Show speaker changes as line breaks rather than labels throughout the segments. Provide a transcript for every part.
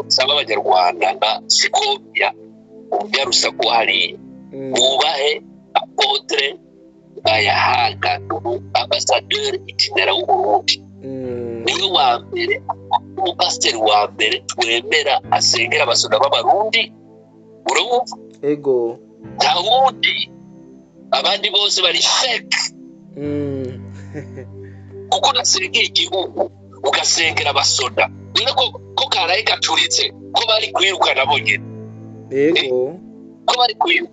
Nsaba Abanyarwanda na Scovia, umunyarusaku hariya, bubahe apôtre Bayahaga, ambasaderi itinérant w'Uburundi. Niwe wa mbere, umupasiteri wa mbere twemera asengera abasoda b'Abarundi, urumva?
Ego.
Nta wundi, abandi bose bari fake. Kuko unasengera igihugu, ugasengera abasoda, none ko karaye gacuritse, ko bari kwirukana bonyine?
Ego.
Ko bari kwiruka.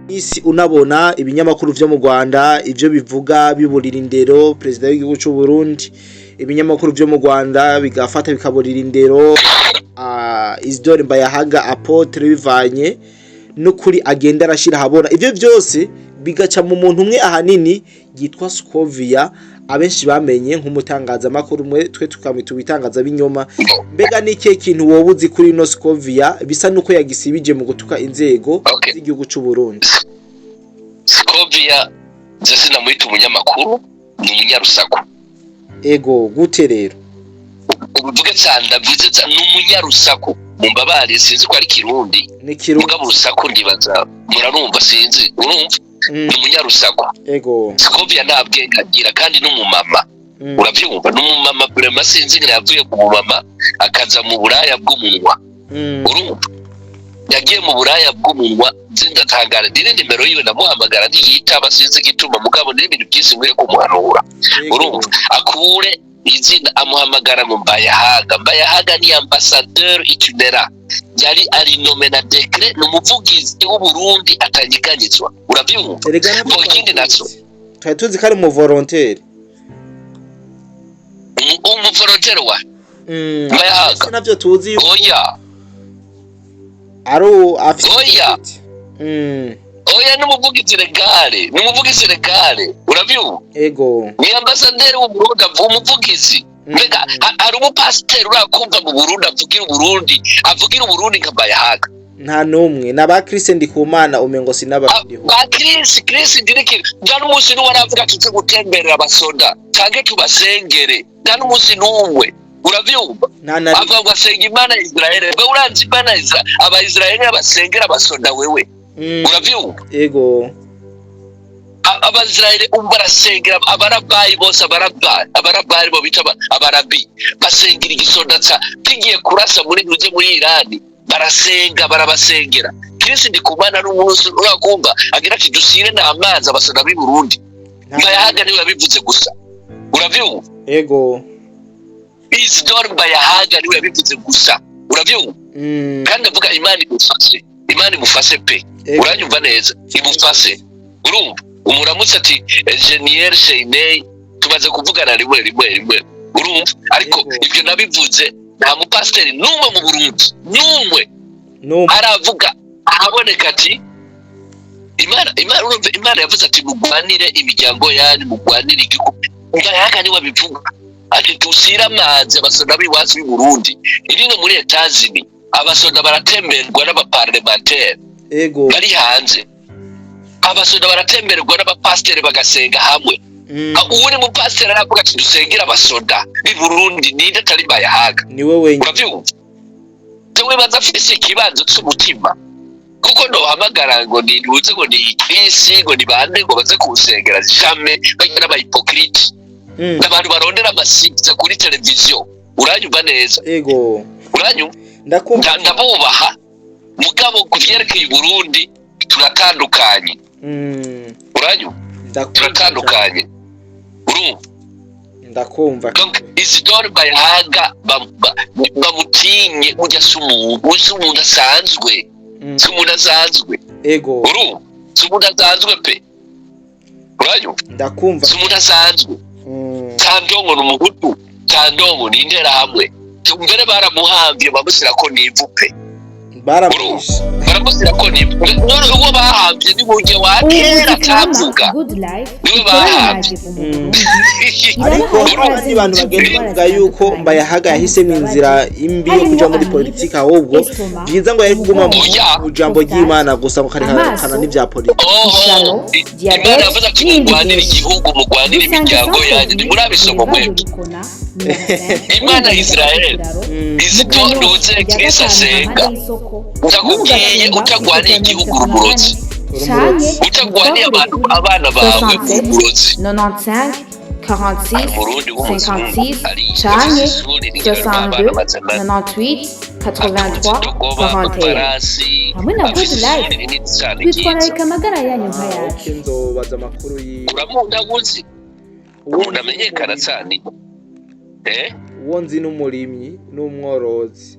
Isi unabona ibinyamakuru vyo mu Rwanda ivyo bivuga, biburira indero perezida w'igihugu c'u Burundi. Ibinyamakuru vyo mu Rwanda bigafata bikaburira indero Isidore Mbayahaga apôtre, bivanye n'ukuri agenda arashira ahabona. Ivyo vyose bigaca mu muntu umwe ahanini yitwa Scovia, abenshi bamenye nk'umutangazamakuru umwe, twe tukamwita ibitangaza binyoma. Mbega ni ikihe kintu wowe uzi kuri ino Scovia bisa nuko yagisibije mu gutuka inzego z'igihugu c'u Burundi?
Scovia je sinamwita umunyamakuru, ni umunyarusaku.
Ego, gute rero?
Ubivuge cyane, ndavuze cyane, ni umunyarusaku. Mumbabare, sinzi ko ari Kirundi.
Ni Kirundi.
Mugabo urusaku ndibaza murarumva, sinzi, urumva? Ni umunyarusaku.
Ego.
Scovia nta bwenge agira, kandi n'umumama. Urabyumva, n'umumama vraiment, sinzi ingene yavuye ku mumama akaza mu buraya bw'umunwa. Urumva, yagiye mu buraya bw'umunwa, ndatangara. Ndire nimero yiwe, ndamuhamagara ntiyitaba, sinzi igituma. Mugabo ni ibintu byinshi nkwiye kumuhanura. Urumva, akure izina amuhamagara ngo Mbayahaga. Mbayahaga ni ambassadeur itinérant, yari ari nommé na décret, ni umuvugizi w'Uburundi atanyeganyezwa, urabyumva?
Erega nabyo
Ngo ikindi naco,
twari tuzi ko ari mu volontaire.
Umuvolontaire wa Mbayahaga?
Navyo tuzi yuko
Oya.
ari afise.
Oya. Oya, n'umuvugizi légal, ni umuvugizi légal, urabyumva?
Ego.
Ni ambasaderi w'Uburundi, avuga umuvugizi. Mbega hari umupasiteri urakumva mu Burundi avugira Uburundi, avugira Uburundi nka Mbayahaga?
Nta n'umwe, na ba Chris Ndikumana umengo sinabariho.
Ba Chris, Chris Ndiriki, nta n'umunsi n'umwe aravuga tuze gutemberera abasoda canke tubasengere, nta n'umunsi n'umwe, uravyumva?
Nta na.
Avuga ngo asenga Imana ya Israel. Mbe urazi Imana ya Abayisraeli basengera abasoda wewe? Uravyumva?
Ego.
Abayisraeli ubu barasengera abarabayi bose, abarabayi bo bita abarabi, basengera igisoda ca kigiye kurasa muri ntuje muri Irani, barasenga, barabasengera. Chris Ndikumana n'umunsi urakumva agira ati dusire n'amazi abasoda b'i Burundi? Mbayahaga niwe yabivuze gusa, uravyumva?
Ego.
Isidore Mbayahaga niwe yabivuze gusa, uravyumva? Kandi avuga Imana imufashe, Imana imufashe pe.
Ego.
Uranyumva neza, imufashe. Urumva, umuramutse ati Geniel Sheiney, tumaze kuvugana rimwe rimwe rimwe, urumva? Ariko
Yego.
ibyo nabivuze, nta mupasiteri n'umwe mu Burundi n'umwe
N'umwe.
aravuga ahaboneka ati Imana, urumva, Imana yavuze ati mugwanire imiryango yanyu, mugwanire igihugu. Mbayahaga niwe abivuga ati tusire amazi abasoda b'iwacu b'i Burundi. Irino muri Etazini abasoda baratemberwa n'abaparlementaire
Ego.
bari hanze, abasoda baratemberwa n'abapasiteri bagasenga hamwe. Uwo ni mupasiteri aravuga ati dusengere abasoda b'i Burundi, ninde atari Mbayahaga?
Niwe wenyine.
Uravyumva, jewe baza afise ikibazo c'umutima, kuko nohamagara ngo nintuze, ngo ni Chris, ngo ni bande, ngo baze kuwusengera, jamais. Bagira n'abahypocrite, n'abantu barondera amasiza kuri televiziyo, uranyumva neza?
Ego.
Uranyumva?
Ndakumva.
Ndabubaha, mugabo ku vyerekeye Uburundi turatandukanye. Uranyumva?
Ndakumva.
Turatandukanye, urumva?
Ndakumva.
Donc Isidore Bayahaga bamutinye, burya si umuntu, si umuntu asanzwe. Si umuntu asanzwe.
Ego.
Urumva, si umuntu asanzwe pe, uranyumva?
Ndakumva.
Si umuntu asanzwe. Candongo ni Umuhutu, Candongo ni Interahamwe, mbere baramuhamvye bamushyirako n'ivu pe.
Baramwishe.
Baramushyirako n'ivu. None uwo bahambye ni burya wa kera atavuga.
Good Life
Niwe
ikorana na
bahambye.
Agevu mu Burundi.
Ariko
Irabaha
abandi bantu
ikaze
bagenda
indwara
bavuga yuko
zitandukanye
Mbayahaga yahisemo inzira imbi yo kuja muri
harimo
politiki, ahubwo
estomac,
byiza ngo yari kuguma mu
Oya.
mu jambo
prostate,
ry'Imana gusa, ngo
amaso,
karihakana n'ivya politiki.
Oho.
Ishano,
Imana
diabète
yavuze ati
n'ibindi
mugwanire
byinshi.
igihugu, mugwanire
Dusange
imiryango
Centre
yanyu.
Ville,
Ntimurabisoma
Boulevard
mwebwe?
de Rukona, nimero 5,
Imana
urengana
Israel.
ku kiraro.
Kizito
Kanyosha
Ntuze
ku rya
Chris
gatanu
asenga.
hampande y'isoko no mu
Ndakubwiye
Gatumba
utagwaniye
ku
igihugu
kilometero
urumurozi.
na kane canke
Utagwaniye abantu
mutwakure kuri
abana bawe
67
urumurozi.
95 46
Umurundi w'umuzungu
56
ari
canke
afise isuri rigererwa abana
62
bazana
98 83
indogoba
41
amafarasi
hamwe na Good
afise isuri
Life
rinini cyane ryiza.
twitwararika amagara yanyu nk'ayacu.
Okay, nzobaza amakuru yiwe.
Uramunda wuzi
Uwo
umuntu
nzi
amenyekana
n'umurimyi.
cyane
Uwo nzi n'umurimyi n'umworozi.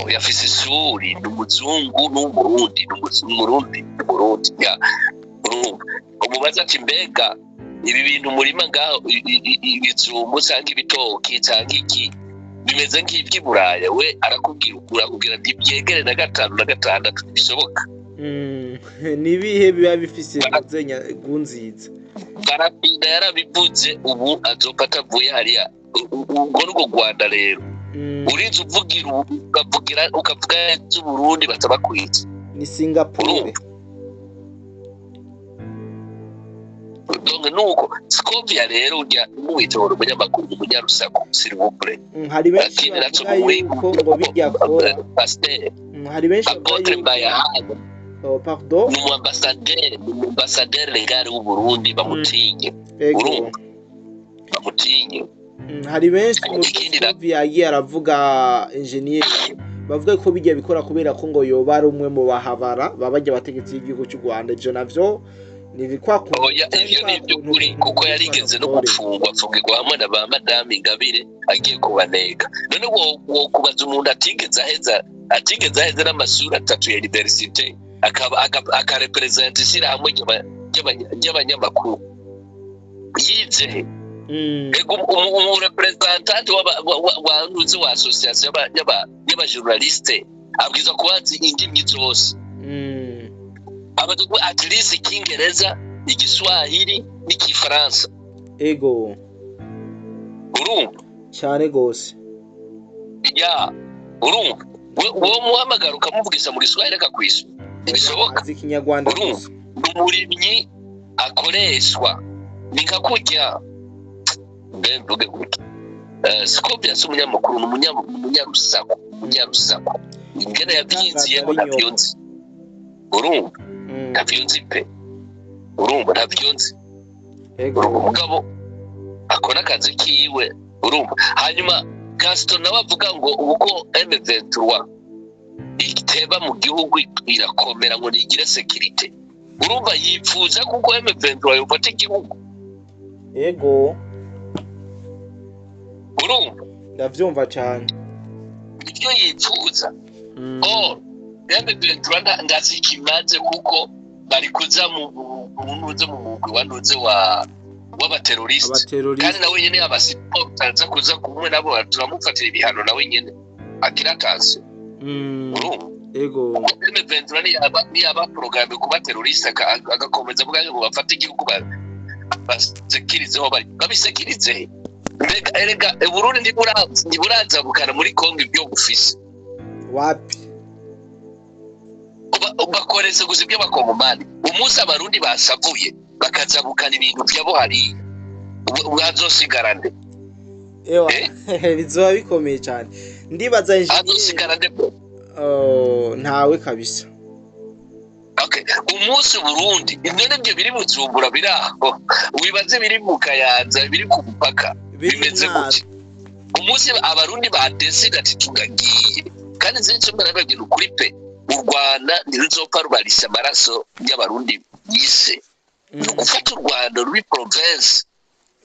Oya, afise isuri, ni umuzungu n'umurundi, ni umurundi, ni umurundi ya. Urumva umubaza ati: "Mbega ibi bintu murima ngaho, ibijumbu cyangwa ibitoki cyangwa iki, bimeze nk'iby'i Buraya?" We arakubwira ukuri, akubwira ati: "Byegere na gatanu na gatandatu, ntibishoboka."
Ni ibihe biba bifise muzenya gunziza?
Barapinda yarabivuze, ubu azopfa atavuye hariya. Urwo ni rwo Rwanda rero. Urinze uvugira ubu, ukavugira, ukavuga iby'Uburundi, batabakwica.
Ni Singapore.
Donc nuko Scovia rero ujya muwitora umunyamakuru, umunyarusaku, s'il vous plaît.
Hari benshi
Ikindi naco
bavuga yuko ngo bijya akora
pasteur
hari benshi bavuga
Apôtre
yuko
Mbayahaga
Oh, pardon.
ni umuambasaderi, ni umuambasaderi légal w'Uburundi, bamutinye.
Ego.
Urumva, bamutinye.
Hari benshi mu
Ikindi
Scovia yagiye aravuga, engineer, bavuga ko bijya bikora kubera ko ngo yoba ari umwe mu bahabara baba bajya abategetsi b'igihugu cy'u Rwanda. Ivyo navyo ni kwa kuntu
Oya, ivyo ni iby'ukuri, kuko yarigeze no gupfungwa, apfungirwa hamwe na ba Madame Ingabire agiye kubaneka. None wo kubaza umuntu atigeze aheza n'amashuri atatu ya université, akaba akarepresenta ishyirahamwe ry'abanyamakuru yize he? Ego, umurepresentante wa ntuzi wa association y'abajournaliste abwirizwa kuba azi indimi zose, abaza kuba at least Ikingereza, Igiswahili n'Igifaransa.
Ego.
Urumva?
Cyane gose.
Ya, urumva uwo muhamagara ukamuvugisha mu Giswahili akakwishyura, ntibishoboka.
Azi Ikinyarwanda
Urumva?
gusa.
Ni umurimyi akoreshwa, ni nka kurya, mbe mvuge gutya, Scovia si umunyamakuru, ni umunyarusaku, umunyarusaku. Ingene yabyinziyemo ntabyo nzi, urumva? Ntabyo nzi pe, urumva, ntabyo nzi.
Ego.
Urumva, umugabo akora akazi kiwe, urumva. Hanyuma Gaston nawe avuga ngo ubu ko M23 iteba mu gihugu irakomera, ngo nigire sécurité. Urumva yipfuza kuko M23 yofata igihugu.
Ego.
Urumva?
Ndavyumva cyane.
Nibyo yipfuza. Oh, M23 ndazi ikimaze, kuko bari kuza mu ntuze, mu mugwi wa ntuze wa w'abateroriste, kandi
Abateroriste.
nawe nyene abasiporo aza kuza kumwe nabo, turamufatira ibihano nawe nyene agira attention. Urumva?
Ego.
Kuko M23 niyaba programme kuba terroriste, agakomeza avuga ngo bafate igihugu, basekirizeho, bari babisekirize. Mbega erega Burundi ntiburazabukana muri Kongo ibyo bufise.
Wapi.
Bakorese gusa ibyo bakongomani. Umunsi Abarundi basavuye bakazabukana ibintu byabo hariya, hazosigara nde?
Ewa, bizoba bikomeye cyane, ndibaza, engineer.
Hazosigara nde?
Oh, ntawe kabisa.
Okay. Umunsi Burundi, ibyo nibyo biri Bujumbura biri aho, wibaze biri mu Kayanza, biri ku mupaka,
biri
bimeze
Mwaro.
gutya. Umunsi Abarundi badesida ati tugagiye, kandi nzi icyo mbabwira ukuri pe, u Rwanda ntiruzopfa rubarisha amaraso y'Abarundi yise. Ni ugufata u Rwanda ruri province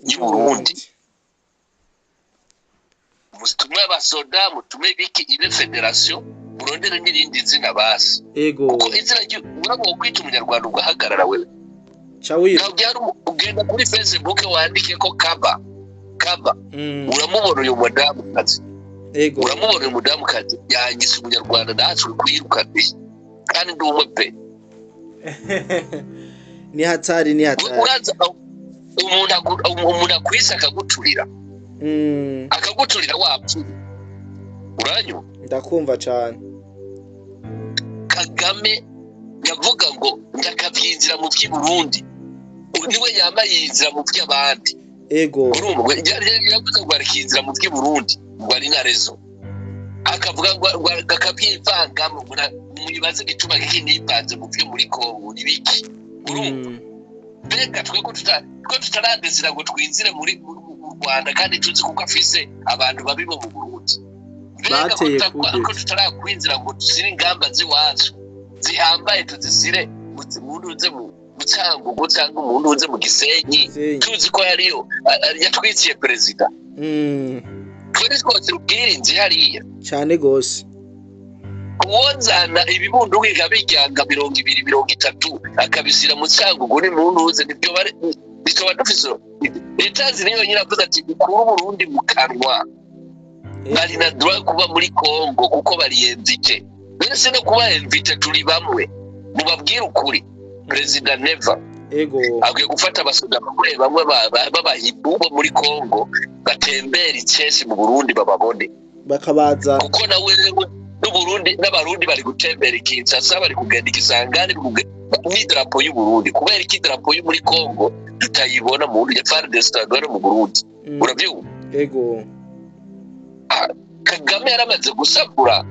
y'u Burundi, mutume abasoda, mutume biki, ibe fédération, murondere n'irindi zina basi.
Ego.
Kuko izina urabona kwita Umunyarwanda ugahagarara wewe.
Cawiru.
Ntabwo byari ugenda kuri Facebook wandike ko Kaba Kaba, uramubona uyu mudamukazi.
Ego.
Uramubona uyu mudamukazi yangise Umunyarwanda, natwe kwirukana kandi ndi umwe pe.
Ni hatari, ni hatari.
Uraza umuntu akwise akaguturira, akaguturira wapfuye, uranywa.
Ndakumva cyane.
Kagame yavuga ngo ndakabyinjira mu by'i Burundi, ubu niwe yama yinjira mu by'abandi.
Ego.
Urumva yavuze ngo arakinjira mu by'i Burundi. Ngo ari na raison, akavuga ngo akabyivangamo. Mwibaze igituma kiki nivanze mu byo muri Kongo ni biki, urumva? Mbega twe ko tutaradesira ngo twinzire muri mu Rwanda, kandi tuzi kuko afise abantu babi bo mu Burundi. Mbega ko tutarakwinzira ngo dusire ingamba z'iwacu zihambaye, tuzisire umuntu uze mu Cyangugu cyangwa umuntu uze mu Gisenyi, tuzi ko yariyo yatwikiye perezida. Twari twose ubwirinzi hariya.
Cyane gose.
Uwozana ibibundu bikabijyanga 20, 30, akabisira mu Cyangugu ni muntu uze, nibyo bari bikaba dufise. Leta niyo nyine avuze ati ukuru Burundi mu kanwa, bari na droit kuba muri Kongo kuko bari invité. Mbese no kuba invité, turi bamwe, mubabwire ukuri. Perezida Neva
ego
akwiye gufata abasoda bamwe bamwe b'abahibu bo muri Kongo, batembera icesi mu Burundi, bababone.
Bakabaza.
Kuko nawe n'Uburundi n'Abarundi bari gutembera Kinshasa, bari kugenda Ikisangani n'idarapo y'u Burundi. Kubera iki idarapo yo muri Kongo tutayibona mu Burundi, FARDC tutayibona mu Burundi? Urabyumva?
Ego.
Kagame yaramaze gusakura.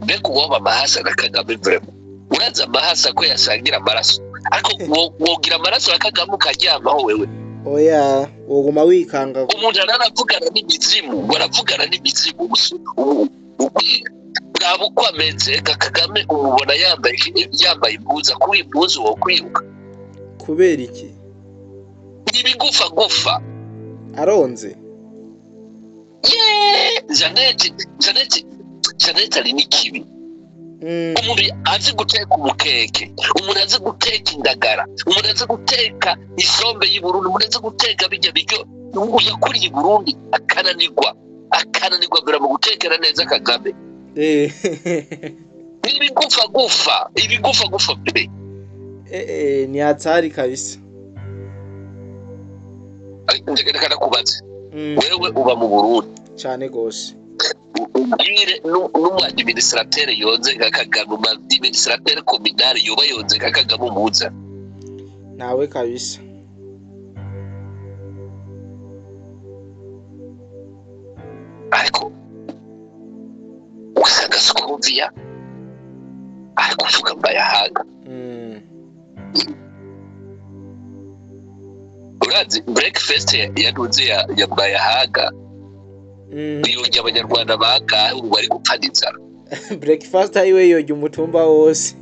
Mbega uwoba amahasa na Kagame, vraiment, uraza amahasa ko yasangira amaraso, ariko wogira amaraso ya Kagame ukaryamaho wewe?
Oya, woguma wikanga.
Umuntu aravugana n'imizimu, ngo aravugana n'imizimu. Uraba uko ameze. Reka, Kagame umubona yambaye impuzu, akuye impuzu wo kwiruka.
Kubera iki?
Ibigufa gufa.
Aronze.
Yeee, Jeannette, Jeannette, Jeannette ari n'ikibi. Umuntu azi guteka umukeke, umuntu azi guteka indagara, umuntu azi guteka isombe y'Iburundi, umuntu azi guteka bijya biryo yakuriye i Burundi, akananirwa mbere mu gutekera neza Kagame. Ibigufa gufa, ibigufa gufa pe.
Ni hatari kabisa.
Reka ndakubaze, wewe uba mu Burundi.
Cyane gose.
Ubwire n'umu administrateur yonze nka Kagame, umu administrateur communal yoba yonze nka Kagame umuza?
Nawe kabisa.
Ariko usanga Scovia ari kuvuga Mbayahaga. Urazi breakfast yaduze ya Mbayahaga yongeye Abanyarwanda bangahe ubu bari gupfa n'inzara?
Breakfast ayiwe yojya umutumba wose.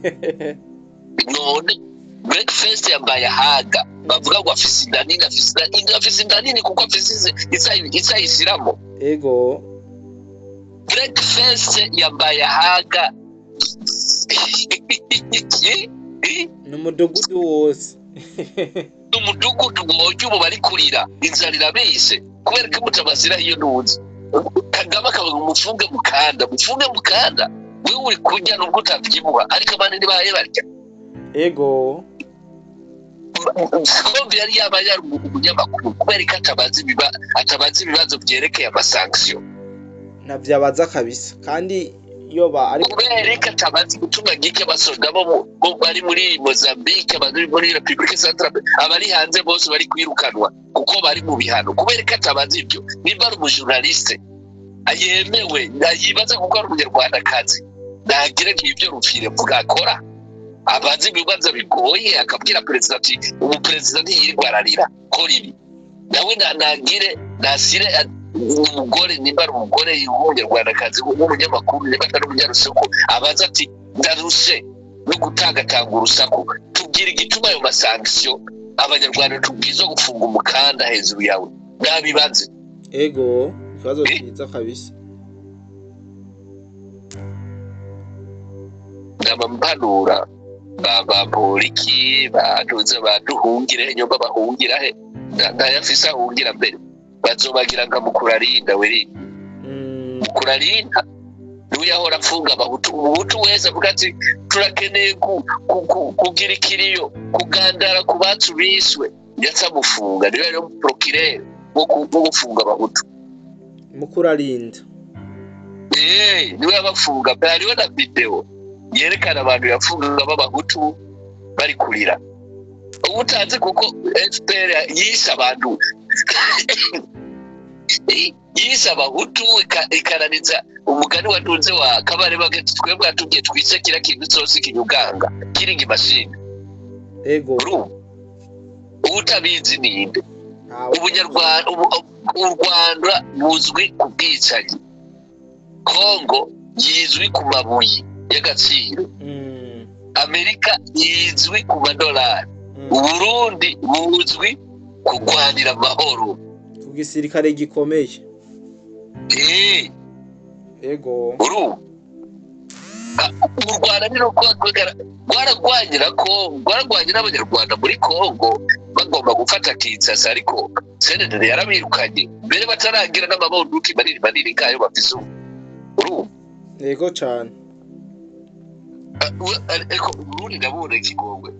None breakfast ya Mbayahaga bavuga ngo afise inda nini, afise inda nini kuko afise isayisiramo.
Ego.
Breakfast ya Mbayahaga
ni umudugudu wose.
Umudugudu woje ubu bari kurira, inzara irabishe kubera ko mutabasira iyo ntuzi. Kagame akavuga umufunge mukanda, mufunge mukanda, wewe uri kurya nubwo utabyibuha, ariko abandi ntibaye barya.
Ego.
Scovia yari yaba yari umunyamakuru, kubera ko atabazi ibibazo byerekeye ama sanctions?
Navyabaza kabisa, kandi yoba ari
Kubera ko atabazi gutuma gike abasoda bo bari muri Mozambique, abari muri Republique Centrale, abari hanze bose bari kwirukanwa kuko bari mu bihano? Kubera ko atabazi ibyo, nimba ari umu journaliste yemewe, yibaza kuko ari Umunyarwandakazi, ntagire nk'ibyo Rufire mvuga akora, abazi ibibazo bigoye, akabwira perezida ati ubu perezida ntiyirirwa ararira, kora ibi. Nawe nagire nasire umugore, nimba ari umugore w'Umunyarwandakazi w'umunyamakuru, nimba atari umunyarusaku, abaza ati ndarushe no gutangatanga urusaku, tubwira igituma ayo ma sanctions Abanyarwanda tubwiza gufunga umukanda hejuru yawe. Nabibaze.
Ego, ikibazo cyiza kabisa.
Ndaba mpanura ba poliki baduze baduhungire nyumba, bahungira he? Ntayafise ahungira mbere, bazobagira nka Mukurarinda weri. Mukurarinda niwe yahora afunga Abahutu. Umuhutu wese avuga ati turakeneye kugira ikiriyo, kugandara ku bacu bishwe, ndetse amufunga. Niwe yari procureur wo gufunga Abahutu.
Mukurarinda.
Niwe yabafunga. Hariho na video yerekana abantu yafungaga b'Abahutu bari kurira. Ubu utazi kuko FPR yishe abantu. Yise abahutu ikananiza umugani wadunze wa kabare bage, twebwe atubwiye twise kira kintu cyose kinyuganga kiringa imashini. Urumva, utabizi ninde?
Ntawe.
Ubunyarwanda, u Rwanda buzwi ku bwicanyi, Kongo yizwi ku mabuye y'agaciro, Amerika yizwi ku madolari, Uburundi buzwi kurwanira amahoro.
Ku gisirikare gikomeye.
Urumva, u Rwanda ni rwaragwanyira Kongo, rwaragwanye n'abanyarwanda muri Kongo bagomba gufata Kinshasa, ariko CNDD yarabirukanye mbere bataragira n'amabunduki manini manini kayo bafise ubu. Urumva?
Yego cyane.
Ariko Uburundi ndabona ikigongwe.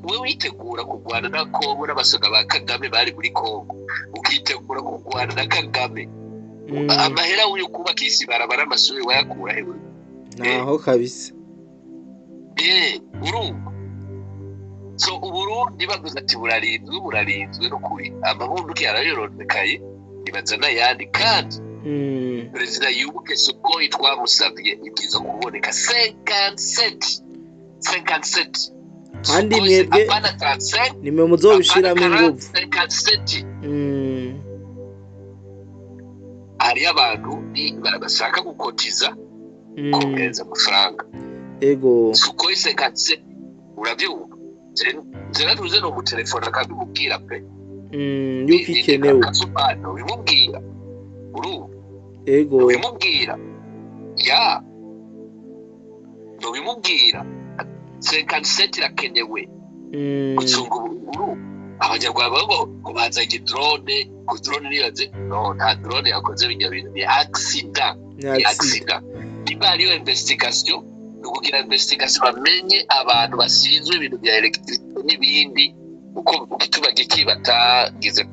We witegura kurwana na Kongo n'abasoda ba Kagame bari muri Kongo, ukitegura kurwana na Kagame, amahera w'uyu kubakisha ibarabara, amashuri, wayakura hewe?
Ntaho kabisa.
Urumva, so Uburundi bavuze ati burarinzwe, burarinzwe n'ukuri, amabunduki yarayoronekaye, ibaza n'ayandi kandi perezida yibuke Sukhoi twamusabye ibwiza kuboneka 57, 57.
Kandi
Sukhoi,
mwebwe
apana 35,
nimwe muzobishiramo
apana
inguvu.
57. Hariyo abantu bashaka gukotiza, kongereza amafaranga. Sukhoi 57, urabyumva, je no mutelefona akabimubwira pe.
Yuko ikenewe.
Kasumano bimubwira, urumva? Bimubwira, ya bimubwira, 57 irakenewe gucunga uburu. Abanyarwanda bavuga ngo bazanye drone, ngo drone nibaze no, nta drone yakoze bijya bintu, ni accident.
Ni
ni
accident.
Accident. Niba hariyo investigation, ni ukugira investigation bamenye abantu bashinzwe ibintu bya électricité n'ibindi, uko igituma giki batagize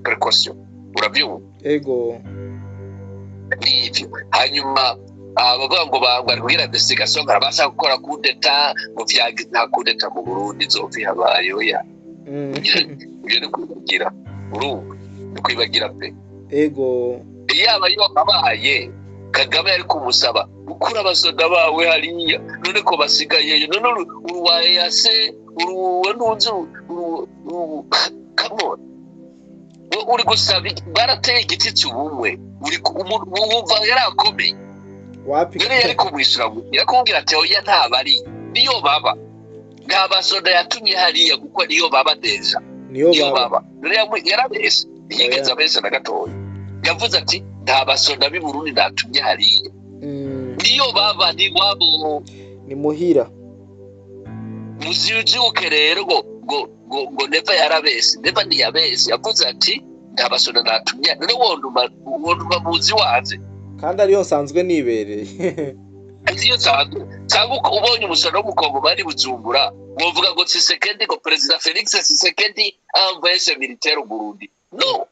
précaution, urabyumva?
Ego.
N'ibyo. Hanyuma abavuga ngo bari kugira investigation, ngo arabasha gukora coup d'état, ngo vyagize, nta coup d'état mu Burundi izopfa ihabaye, oya. Ibyo ni kwibagira, urumva, ni kwibagira pe. Yaba yo abaye Kagame yari kumusaba gukura abasoda bawe hariya, none ko basigayeyo, none uruwaye yase uruwe ntunzi come on. We uri gusaba barateye igiti cy'ubumwe, uri wumva yarakomeye.
Wapi.
None yari kumwishyura, yari kumubwira ati oya, ntabari, niyo baba nta basoda yatumye hariya, kuko niyo baba déjà.
Niyo
niyo
baba.
Baba none yarabeshe, ntiyigeze abesha na gatoya. Yavuze ati nta basoda b'i Burundi natumye hariya. Niyo baba ni wabo.
Ni muhira.
Muziuke rero ngo Neva yarabeshe. Neva ntiyabeshe, yavuze ati nta basoda natumye. None wonduma muzi waze?
Kandi ariyo nsanzwe nibereye.
Iyo nsanzwe, cyangwa uko ubonye umusoro w'umukongo bari Bujumbura, wovuga ngo Tshisekedi, ngo Perezida Felix Tshisekedi envoyé ses militaires au Burundi? Non.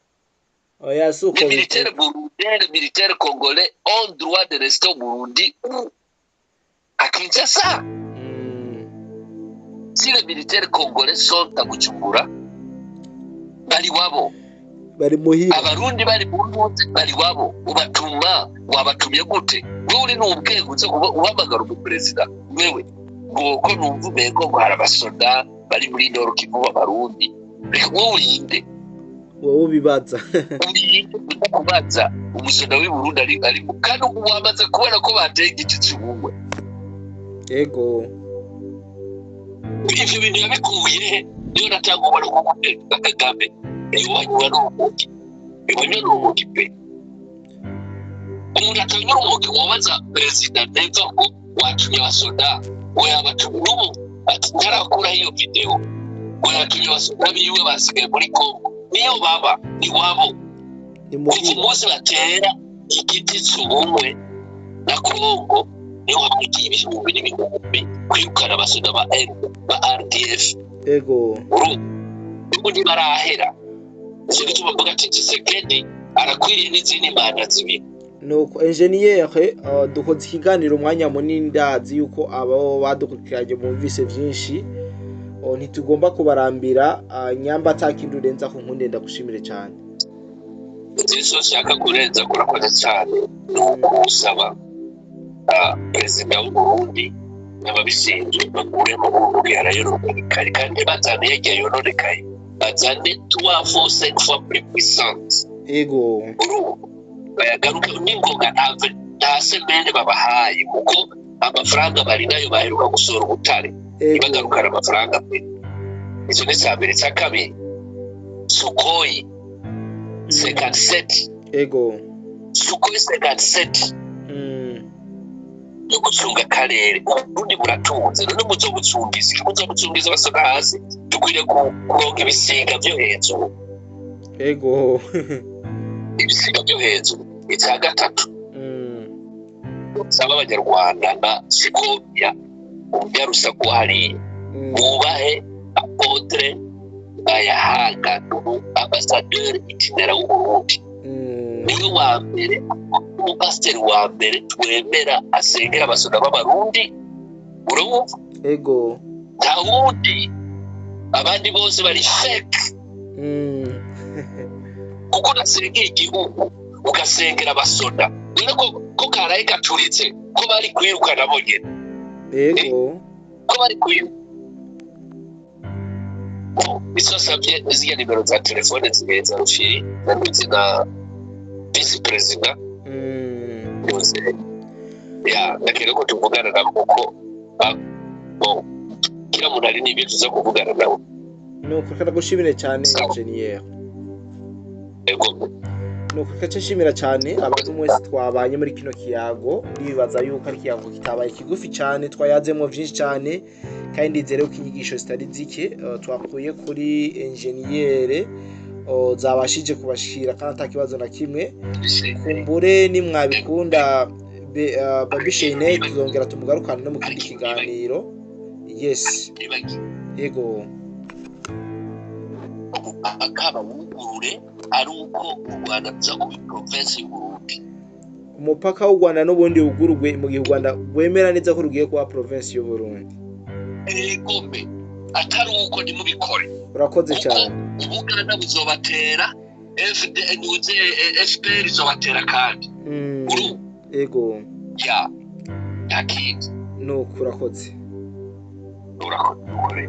Oya, si uko.
Les militaires burundais, les militaires congolais ont droit de rester au Burundi ou à Kinshasa. Si les militaires congolais sont à Bujumbura, bari wabo.
Bari muhira.
Abarundi bari mu Burundi, bari wabo. Ubatuma, wabatumye gute? Wewe uri n'ubwenge uza kuba uhamagara umuperezida wewe ngo ko numva umengo ngo hari abasoda bari muri Nord Kivu b'abarundi? Reka, wowe urinde?
Wowe ubibaza.
Urinde uza kubaza umusoda w'i Burundi ari kandi ubu wamaze kubona ko bateye igiti cy'ubumwe? Ivyo bintu yabikuye he? Niyo natanga ubona ko perezida Kagame iwanywa n'urumogi, iwanywa n'urumogi pe. Umuntu atanywa urumogi wabaza perezida Neva ko watumye abasoda, we yabatumye n'ubu ati ntarakuraho iyo video ngo yatumye abasoda biwe basigaye muri Kongo. Niyo baba iwabo.
Ni
Kuva
muhira.
umunsi batera igiti cy'ubumwe na Kongo, niho hagiye ibihumbi n'ibihumbi kwirukana abasoda ba RDF. Ubu ntibarahera. Nicyo gituma mvuga ati Tshisekedi arakwiriye n'izindi manda zibiri.
Nuko enjeniyeri, dukoze ikiganiro umwanya munini, ndazi yuko abo badukurikiranye bumvise byinshi. Oh, ntitugomba kubarambira. Nyamba atakindi urenza ku nkunde, ndagushimire cyane.
Icyo nshaka kurenza, kurakoze cyane, ni ukusaba perezida w'Uburundi n'ababishinzwe bakuremo ubu yarayononekaye, kandi bazane yagiye yononekaye, bazane trois fois, cinq fois plus puissante. Urumva bayagaruke n'ingoga, nta semaine babahaye, kuko amafaranga bari nayo baheruka gusohora ubutare. Ntibagarukane amafaranga pe. Icyo ni icya mbere. Icya kabiri, Sukhoi 57. Sukhoi 57 yo gucunga akarere. Uburundi buratunze, none muzobucungiza iki? Muzobucungiza basoka hasi? Dukwiriye kuronka ibisiga vyo hejuru. Ibisiga vyo hejuru. Icya gatatu, saba Abanyarwanda na Sikovia umunyarusaku hariya bubahe apôtre Bayahaga, ambasaderi itinérant w'Uburundi. Niwe wa mbere, umupasiteri wa mbere twemera asengera abasoda b'Abarundi, urumva? Nta wundi, abandi bose bari fake. Kuko unasengera igihugu, ugasengera abasoda, none ko karaye gaturitse, ko bari kwirukana bonyene? Ko bari kwiruka. Izo nsabye ziriya nimero za telefone zigenza Rufiri na na visi perezida yose ya ndakeneye ko tuvugana nabo, kuko bon, kila muntu ari n'ibintu tuza kuvugana nabo.
Nuko karagushimire cyane.
Sawa.
Engineer.
Ego.
Nuko kace nshimira cyane abantu mwese twabanye muri kino kiyago. Ndibaza yuko ari ikiyago kitabaye kigufi cyane, twayazemo byinshi cyane, kandi ndizere ko inyigisho zitari zike twakuye kuri enjeniyere zabashije kubashikira kandi ata kibazo na kimwe. Kumbure nimwabikunda, Baby Shane tuzongera tumugarukane no mu kindi kiganiro. Yes. Yego.
Umupaka bawugurure ari uko u Rwanda ruza kuba province y'Uburundi.
Umupaka w'u Rwanda n'ubundi wugururwe mu gihe u Rwanda rwemera neza ko rugiye kuba province y'Uburundi.
Egome, atari uko ntimubikore.
Urakoze
kuko
cyane.
Ubuganda buzobatera, FD nuze FPR izobatera kandi uru ya nta kindi.
Nuko urakoze.
Urakoze.